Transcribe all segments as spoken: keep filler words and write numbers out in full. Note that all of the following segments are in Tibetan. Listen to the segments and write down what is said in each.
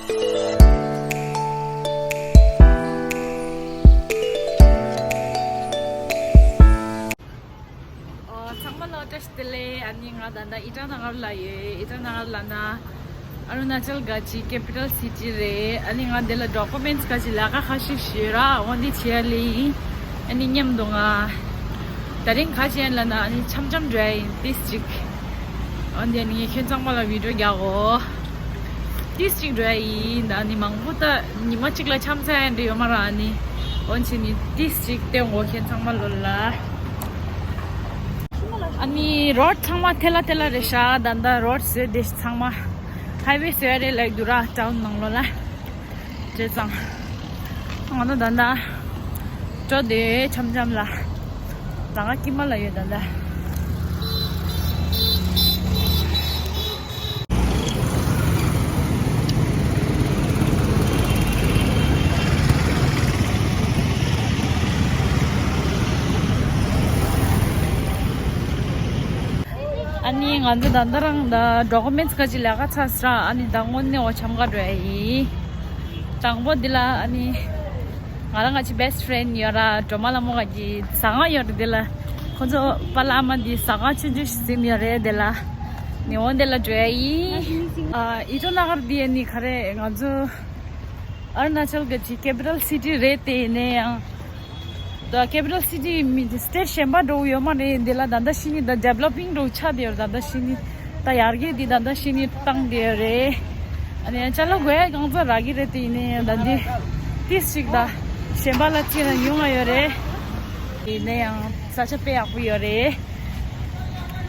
ཨོ། ཚང་མ་ལ་བཀྲ་ཤིས་བདེ་ལེགས། ཨ་ནི་ང་ད་ལྟ་ཨི་ཊ་ན་གར་ལ་ཡོད། ཨི་ཊ་ན་གར་ལ་ན་ཨ་རུ་ན་ཅལ་ག་ཅི་ཀེ་པི་ཊལ་སི་ཊི་རེད། ཨ་ནི་ང་འདི་ལ་ཌོ་ཀུ་མེན་ཊི་ག་ཅི་ལས་ཀ་ཁ་ཤས་ཤིག་ཡོད་ར། འོ་འདི་བྱེད་ཡ་ལ་ཡིན། ཨ་ནི་མཉམ་དུ་ང་དེ་རིང་ག་ཅི་ཡིན་ལབ་ན་ཨ་ནི་འཆམ་འཆམ་འགྲོ་ཡ་ཡིན་ཏིས་ཅིག་འོ་འདི་ཨ་ནི་ངས་ཁྱོད་ཚང་མ་ལ་བི་ཌི་ཡོ་རྒྱག་གོ། ཏིས་ཅིག་འགྲོ་ཡ་ཡིན། ད་ནི་མང་པོ་ད་ཉི་མ་གཅིག་ལ་འཆམ་ཚར་ཡ་འདྲ་ཡོད་མ་རེད། ཨ་ནི་འོན་ཆེ་ནི་ཏིས་ཅིག་སྟོན་གོ་ཁྱེད་ཚང་མ་ལོ་ལ། ཨ་ནི་རོཌ་ཚང་མ་ཐལ་ལ་ཐལ་ལ་རེད་ཤག་ད་ལྟ་རོཌ་བཟོས་བསྡད་ཤག་ཚང་མ་ཧའི་ཝེ་བཟོས་ཡ་རེད་ལབ་འདུག་ར་ཊའུན་ནང་ལོ་ལ། བྱས་ཙང་ང་ཚོ་ད་ལྟ་འགྲོ་བསྡད་འཆམ་འཆམ་ལ། ད་ང་དཀྱིལ་མ་ལ་ཡོད་ད་ལྟ། ཨ་ནི་ང་ཚོ་ད་ལྟ་རང་ད་ཌོ་ཀུ་མེན་ཊི་ག་ཅི་ལས་ཀ་ཚར་སོང་ར། ཨ་ནི་ད་དངོས་གནས་འོ་འཆམ་ག་འགྲོ་ཡ་ཡིན། དང་པོ་འདི་ལ་ཨ་ནི་ང་རང་ང་ཅི་བེ་སི་ཊི་ཕེ་རེན་ཌི་ཡོད་ར། སྒྲོལ་མ་ལྷ་མོ་ག་གི་ཟ་ཁང་ཡོད་རེད། འདི་ལ་ཁོ་ཚོ་པཱ་ལགས་ཨ་མ་འདི་ཟ་ཁང་ཆུང་ཆུང་ཞིག་བཟོས་ཡོད་རེད། འདི་ལ་ནི་འོ་འདི་ལ་འགྲོ་ཡ་ཡིན། ཨ་ཨི་ཊ་ན་གར་འདི་ཨ་ནི་ག་རེ་ང་ཚོ་ཨ་རུ་ན་ཅལ་ག་ཅི་ཀེ་པི་ཊལ་སི་ཊི་རེད། དེ་ཡིན་ན་ཡང་ད་ཀེ་པི་ཊལ་སི་ཊི་མི་སི་ཊེཊ་གཞན་པ་འགྲོ་གི་ཡོད་མ་རེད། འདི་ལ་ད་ལྟ་ཕྱི་ནི་ད་ཌི་ཝེ་ལོ་པིང་འགྲོ་ཆགས་བསྡད་ཡོད་རེད། ད་ལྟ་ཕྱི་ནི་ད་ཡར་རྒྱས་འདི་ད་ལྟ་ཕྱི་ནི་བཏང་བསྡད་ཡོད་རེད། ཨ་ནི་ཅ་ལག་དགོས་ཡ་གང་ཚ་རག་གི་རེད། དེ་ཡིན་ན་ཡང་ད་འདི་ཏིས་ཅིག་ད་གཞན་པ་ལ་ཅི་ན་ཉུང་ང་ཡོད་རེད། དེ་ཡིན་ན་ཡང་ས་ཆ་དཔེ་ཡག་པོ་ཡོད་རེད།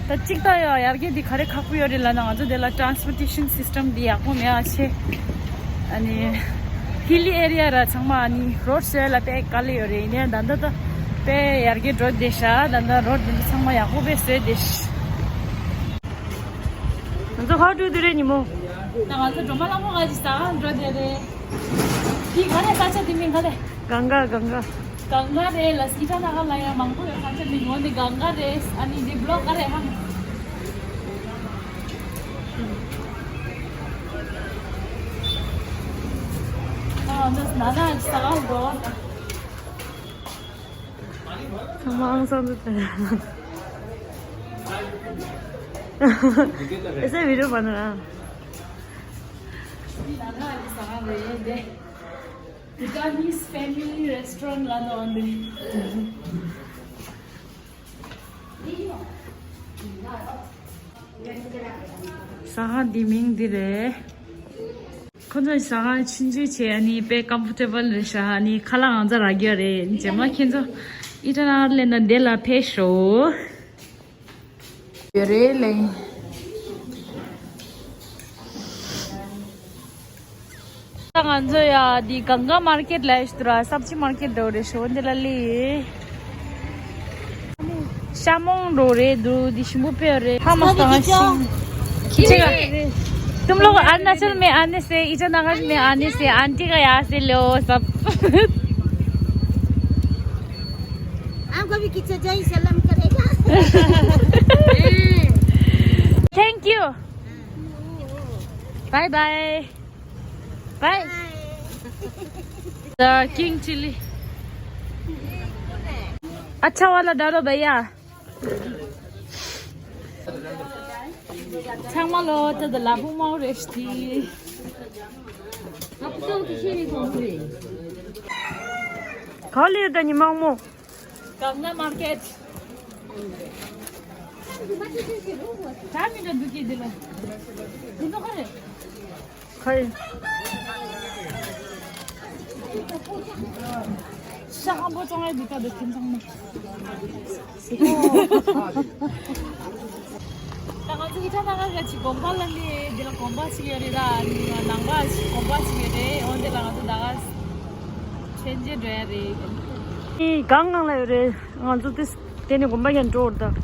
ད་གཅིག་ད་ཡ་ཡར་རྒྱས་འདི་ག་རེ་ཁག་པོ་ཡོད་རེད་ལབ་ན་ང་ཚོ་འདི་ལ་ཊ་རན་སི་པོར་ཊེ་ཤན་སི་སི་ཊམ་འདི་ཡག་པོ་མེད་པ་བྱས། ཨ་ནི་ཧི་ལི་ཨེ་རི་ཡ་ར་ཚང་མ་ཨ་ནི་རོཌ་བཟོས་ལ་དཔེ་དཀའ་ལས་ཡོད་རེད། ཡིན་ནའི་ད་ལྟ་ད་དཔེ་ཡར་རྒྱས་འགྲོ་བསྡད་ཤག་ད་ལྟ་རོཌ་འདི་ཚོ་ཚང་མ་ཡག་པོ་དཔེ་བཟོས་བསྡད་ཤག་ང་ཚོ་ཧོ་ཊུ་དུ་རེད་ཉི་མོ། ད་ང་ཚོ་སྒྲོལ་མ་ལྷ་མོ་ག་ཅི་ཟ་ཁང་འགྲོ་བསྡད་རེད། འདི་ག་རེ་ས་ཆ་འདི་མིང་ག་རེ། གངྒཱ་གངྒཱ། གངྒཱ་རེད་ལ། ཨི་ཊ་ན་གར་ལ་ཡང་མང་པོ་ཡོད། ས་ཆ་མིང་འོ་འདི་གངྒཱ་རེད། ཨ་ནི་འདི་བི་ལོག་ག་རེ་ཧང་། ཨ་འདི་ན་ན་ཟ་ཁང་འགྲོ། ཚང་མ་ཨང་སང་དུ་ཐོན། ཨེ་སེ་བི་ཌི་ཡོ་བ་ན་ར། འདི་ན་ན་ཟ་ཁང་རེད་འདི། Bhutanese family restaurant ལ་ནོ་འདི། ཟ་ཁང་འདི་མིང་འདི་རེད། ཁོ་ཚོ་ཟ་ཁང་ཆུང་ཆུང་བྱས། ཨ་ནི་དཔེ་ཀམ་ཕོར་ཊེ་བལ་རེད་ཤག་ཨ་ནི་ཁ་ལག་ང་ཚོ་རག་གི་ཡོད་རེད། རྗེས་མ་ཁྱེད་ཚོ་ཨི་ཊ་ན་གར་སླེབས་ན་འདི་ལ་ཕེབས་ཤོག་ཡོད་རེད་ལེ། ད་ང་ཚོ་ཡ་འདི་གངྒཱ་མར་ཀེཊ་ལ་ཡོད་ར། སབ་ཇི་མར་ཀེཊ་འགྲོ་རེད་ཤོ་འདི་ལ་ལི། ཤ་མོང་འགྲོ་རེད་འདུག་འདི་ཞིམ་པོ་དཔེ་རེད། ཧ་མ་སྟང་ཤིང་། ठीक है। तुम लोग अरुणाचल में आने से, ईटानगर में आने से आंटी का यहाँ से लो सब। आपको भी किचन जाई सलाम करेगा। Thank you। Bye bye। Bye। The king chili। अच्छा वाला डालो भैया। ཚང་མ་ལོ་ད་ད་ལ་བུ་མོ་རེ་ཤི། ག་ལེར་ད་ཉི་མ་མོ། གངྒཱ་མར་ཀེཊ། ད་མི་འདྲ་འདུག་གི་འདི་ལ། འདི་ཚོ་ག་རེ། ཁའི། ཤ་སྐམ་པོ་བཙོང་ཡ་འདུག་ད་འདི་ཁྱིམ་ཚང་མ། ད་ང་ཚོ་ཨི་ཊ་ན་གར་ག་ཅིག་དགོན་པ་ལ་ལི་འདི་ལ་དགོན་པ་ཅིག་ཡོད་རེད། ད་ནང་པ་ཅིག་དགོན་པ་ཅིག་ཡོད་རེད། འོན་ཏེ་ལ་ང་ཚོ་ད་ག་མཆོད་མཇལ་འགྲོ་ཡ་རེད། ཨི་གང་གང་ལ་ཡོད་རེད། ང་ཚོ་དེ་དེ་ནས་དགོན་པ་ཡན་འགྲོ་བར་ད།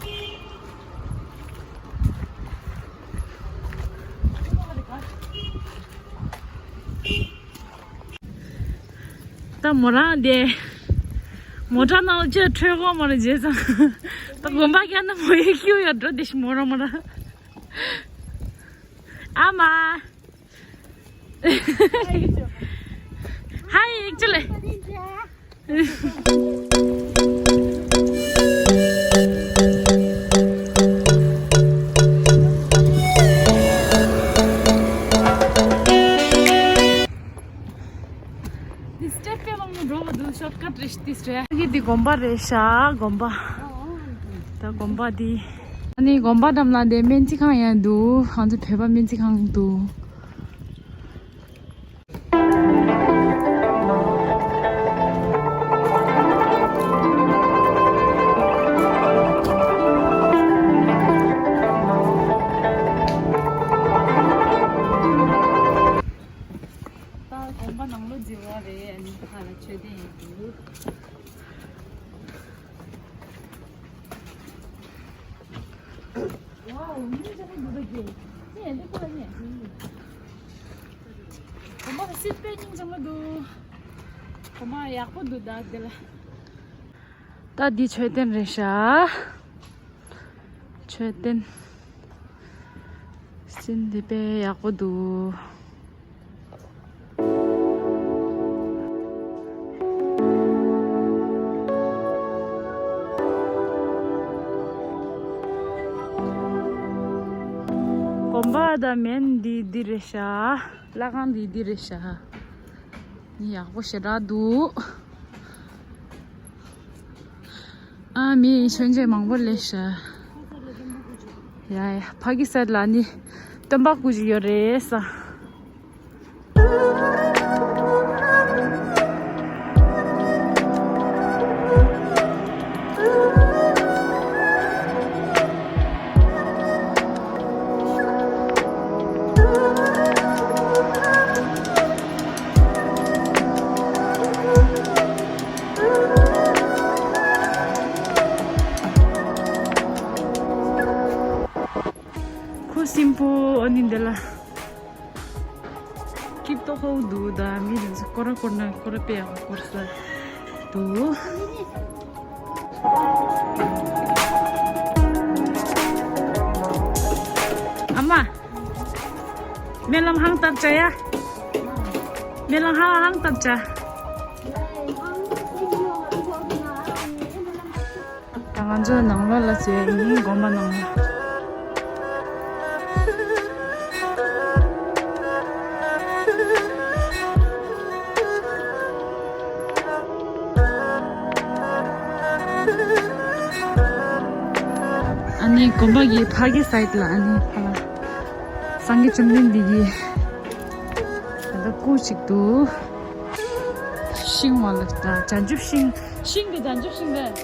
ད་མོ་རང་དེ་མོ་ཊ་ནང་ལ་ཅིག་འཕྲོད་གོ་མ་རེད། བྱས་ཙང་ད་དགོན་པ་ཀྱང་ན་མོ་ཡི་ཁྱིའུ་ཡོད་འགྲོ་དེ་ཞིག་མོ་རང་མོ་རང་ཨ་མ། Hi, actually. འདི་སི་ཊེབ་སྐྱོད་ལ་འགྲོ་བ་འདུག་ཤོཊ་ཀཊ་རེད་ཤག་འདི་སི་ཊེབ། འདི་དགོན་པ་རེད་ཤག་དགོན་པ། ད་དགོན་པ་འདི། ཨ་ནི་དགོན་པ་འགྲམ་ལ་འདི་སྨན་རྩིས་ཁང་ཡང་འདུག་ང་ཚོ་བོད་པ་སྨན་རྩིས་ཁང་འདུག་ད་དགོན་པ་ནང་ལོགས་འཛུལ་བ་རེད། ཨ་ནི་ཁ་ལ་མཆོད་རྟེན་ཡོད་འདུག་ཝའོ། སྙིང་རྗེ་མོ་འདུག་ད་ཀྱེ། ཅི་ཡང་འདི་ཁོ་ལ་ཉན། དགོན་པ་ལ་སྲིད་པའི་སྙིང་རྗེ་མོ་འདུག་དགོན་པ་ཡག་པོ་འདུག་ད་འདི་ལ། ད་འདི་མཆོད་རྟེན་རེད་ཤག་མཆོད་རྟེན། སྲིད་འདི་དཔེ་ཡག་པོ་འདུག་དགོན་པ་དང་སྨན་འདི་འདི་རེད་ཤག་ལྷ་ཁང་འདི་འདི་རེད་ཤག་ནི་ཡག་པོ་ཞེ་དྲག་འདུག་ཨ་མི་མཆོད་མཇལ་མང་པོ་སླེབས་ཤག་ཡ་ཡ་ཕ་གི་སའིཌ་ལ་ནི་སྟོན་པ་སྐུ་ཅིག་ཡོད་རེད་ས། ཁུ་སིམ་པོ་ཨ་ནི་འདི་ལ། སྐྱིད་ཏོག་ཧོ་འདུག་ད་མི་རེ་ཚོ་སྐོར་ར་སྐོར་ན་སྐོར་ར་དཔེ་ཡག་པོ་སྐོར་ས་འདུག་ཨ་མ། སྨོན་ལམ་ཧང་བཏབ་བྱ་ཡ། སྨོན་ལམ་ཧང་ཧང་བཏབ་བྱ། ད་ང་ཚོ་ནང་ལོགས་ལ་འཛུལ་ཡིན། དགོན་པ་ནང་ལ། ཨ་ནི་དགོན་པ་གི་ཕ་གི་སའིཌ་ལ་ཨ་ནི་ཕ་ལ་སངས་རྒྱས་བཅོམ་ལྡན་འདས་ཀྱི་ད་ལྟ་སྐུ་ཅིག་འདུག་ཤིང་བ་ལ་ད་བྱང་ཆུབ་ཤིང་། ཤིང་གི་བྱང་ཆུབ་ཤིང་རེད།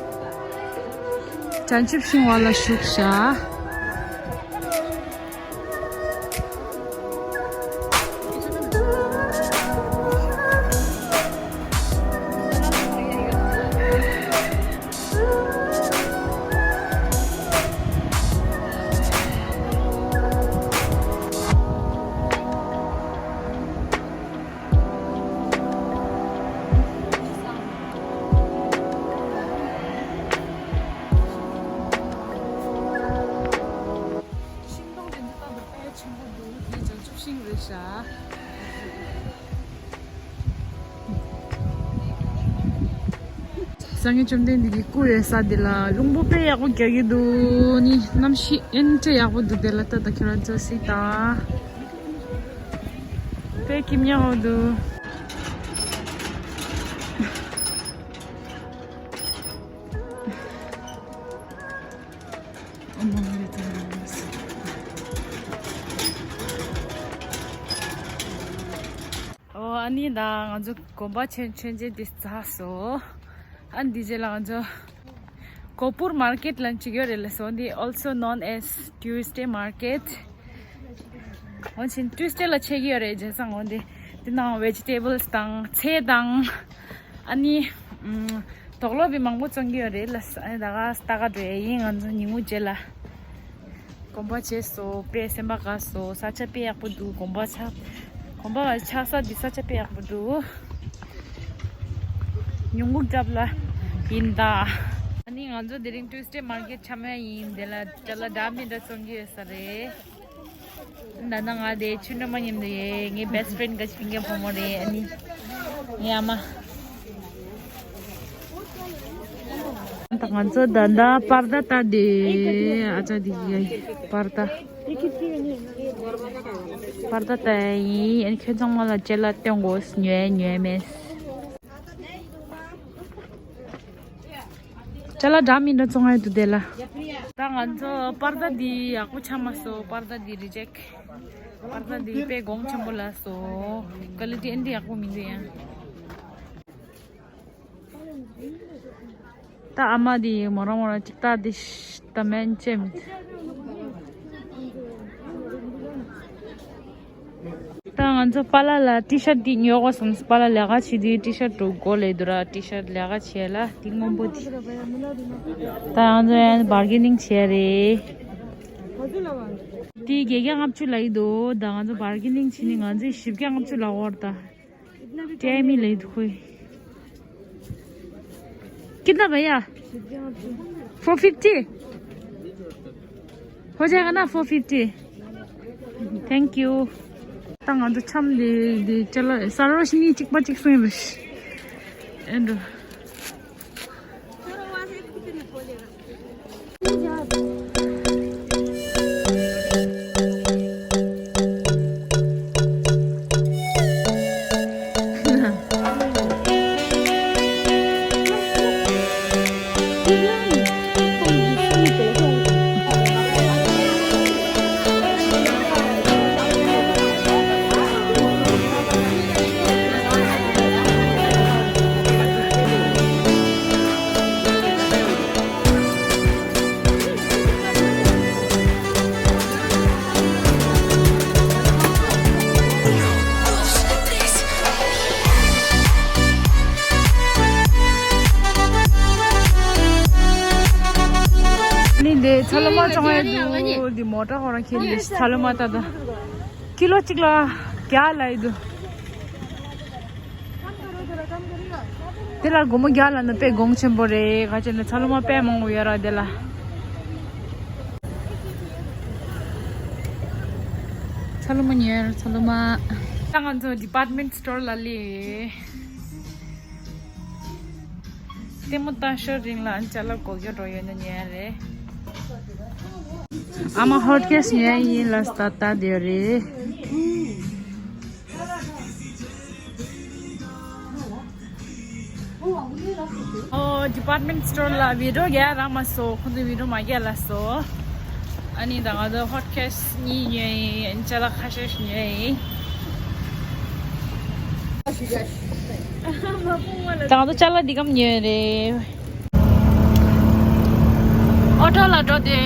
བྱང་ཆུབ་ཤིང་བ་ལ་བཞུགས་ཤག་ཤིང་སྡོང་དེ་འདི་ལྟ་བུ་དཔེ་ཆེན་པོ་འདུག་དེ་བྱང་ཆུབ་ཤིང་རེད་ཤག་སངས་རྒྱས་བཅོམ་ལྡན་འདས་ཀྱི་སྐུ་ཡོད་ས་འདི་ལ་རླུང་བུ་དཔེ་ཡག་པོ་རྒྱག་གི་འདུག་ནི་གནམ་གཤིས་ཨེ་འདྲ་ཡག་པོ་འདུག་དེ་ལ་ལྟ་ད་ཁྱོད་རང་ཚོ་གཟིགས་དང་། དཔེ་སྐྱིད་ཉག་པོ་འདུག་ཨོ་ཨ་ནི་ད་ང་ཚོ་དགོན་པ་ཆེན་ཆེན་ཆེན་འདི་ཚར་སོང་། ཨ་ནི་འདི་རྗེས་ལ་ང་ཚོ་གོ་པུར་མར་ཀེཊ་ལ་འཇིག་ཡོད་རེད་ལ་སོང་འདི། Also known as Tuesday Market. འོན་ཆེན་ཊུས་ཌེ་ལ་ཆེ་གི་ཡོད་རེད། བྱས་ཙང་འོན་ཏེ་འདི་ནང་ཝེ་ཇི་ཊེ་བལ་སི་དང་ཚལ་དང་ཨ་ནི་ཨམ་དོག་ལོ་བི་མང་པོ་བཙོང་གི་ཡོད་རེད་ལ་ས། ཨ་ནི་ད་ག་ལྟ་ག་འགྲོ་ཡ་ཡིན། ང་ཚོ་ཉིན་གུང་རྗེས་ལ་དགོན་པ་བྱས་སོ་དཔེ་སེམས་པ་དགའ་སོ། ས་ཆ་དཔེ་ཡག་པོ་འདུག་དགོན་པ་ཆགས་དགོན་པ་ཆགས་ས་འདི་ས་ཆ་དཔེ་ཡག་པོ་འདུག་ཉིན་གུང་སྐབས་ལ་ཡིན་ད། ཨ་ནི་ང་ཚོ་དེ་རིང་ཊུས་ཌེ་མར་ཀེཊ་འཆམ་ཡ་ཡིན། དེ་ལ་དེ་ལ་འདྲ་མི་འདྲ་བཙོང་གི་ཡོད་ས་རེད། ད་ནང་ང་དེ་ཆུ་འདྲ་མ་མཉམ་དུ་ཡེ་ངའི་best friend ག་ཅིག་ཕིང་གེ་ཕོ་མོ་རེད། ཨ་ནི་ངའི་ཨ་མ། ད་ང་ཚོ་ད་ད་པར་ད་ལྟ་དེ་ཨ་ཅག་དེ་ཡེ་པར་ད། པར་ད་ལྟ་ཡིན། ཨ་ནི་ཁྱོད་ཚང་མ་ལ་ཅ་ལག་སྟོན་དགོས། ཉོས་ཉོས་མེད། ཅ་ལག་འདྲ་མི་འདྲ་བཙོང་ཡ་འདུག་དེ་ལ། ད་ང་ཚོ་པར་ད་འདི་ཡག་པོ་ཆགས་མ་སོང་། པར་ད་འདི་reject། པར་ད་འདི་དཔེ་གོང་ཆེན་པོ་ལ་སོང་། quality ཨེ་འདྲ་ཡག་པོ་མི་འདུག་ཡ། ད་ཨ་མ་འདི་མོ་རང་མོ་རང་ཅིག་ལྟ་དེ་ཤ་ད་མན་ཅེ་མི། ད་ང་ཚོ་པཱ་ལགས་ལ་ཊི་ཤར་འདི་ཉོ་དགོས་བསམ། པཱ་ལགས་ལས་ཀ་བྱེད་དུས་ཊི་ཤར་འགྲོ་དགོས་ལས་འདུག་ར། ཊི་ཤར་ལས་ཀ་བྱེད་ལ་འདི་སྔོན་པོ་འདི། ད་ང་ཚོ་ཡང་bargaining་བྱས་རེད། འདི་བརྒྱད་བརྒྱ་ལྔ་བཅུ་ལབ་ཀྱི་འདུག་ད་ང་ཚོ་bargaining་བྱས་ནས་ང་ཚོས་བཞི་བརྒྱ་ལྔ་བཅུ་ལབ་པ་རེད་ད། ཀྲེ་མི་ལེ་དུ་ཁོས། कितना भैया? Four fifty? हो जाएगा ना four fifty? Thank you. ད་ང་ཚོ་འཆམ་དེ་དེ་ཅ་ལག་ས་རོ་ཤི་ནི་གཅིག་པ་གཅིག་སོང་རེད། ཨེ་འགྲོ། ནི་འདི་ཚ་ལུ་མ་བཙོང་ཡ་འདུག་འདི་མོ་ཊ་ཧོ་ར་ཁྱེར་ནས་ཚ་ལུ་མ་ད་ད། ཀི་ལོ་གཅིག་ལ་བརྒྱ་ལབ་ཡི་འདུག་དེ་ལ་སྒོར་མོ་བརྒྱ་ལབ་ན་དཔེ་གོང་ཆེན་པོ་རེད། ག་ཅི་ནས་ཚ་ལུ་མ་དཔེ་མང་པོ་ཡོད་ར་དེ་ལ། ཚ་ལུ་མ་ཉོས། ཚ་ལུ་མ། ད་ང་ཚོ་department store་ལ་སླེབས། ལྟད་མོ་ལྟ་ཤོར་རིང་ལ་ཅ་ལག་གོ་རྒྱུ་འགྲོ་ཡོད་ན་ཉོ་ཡ་རེད། ཨ་མ་ཧོཊ་ཀེག་ཉོ་ཡ་ཡིན་ལབ་སྟེ་ལྟ་བསྡད་ཡོད་རེད། ཨོ། department store་ལ་video་རྒྱག་རག་མ་སོང་། ཁོང་ཚོས་video་མ་རྒྱག་ལབ་སོང་། ཨ་ནི་ད་ང་ཚོ་ཧོཊ་ཀེག་གཉིས་ཉོས་ཡིན། ཅ་ལག་ཁ་ཤས་ཤིག་ཉོས་ཡིན། ད་ང་ཚོ་ཅ་ལག་འདི་གམ་ཉོས་རེད། ཨོ་ཊོ་ལ་འགྲོ་དེ།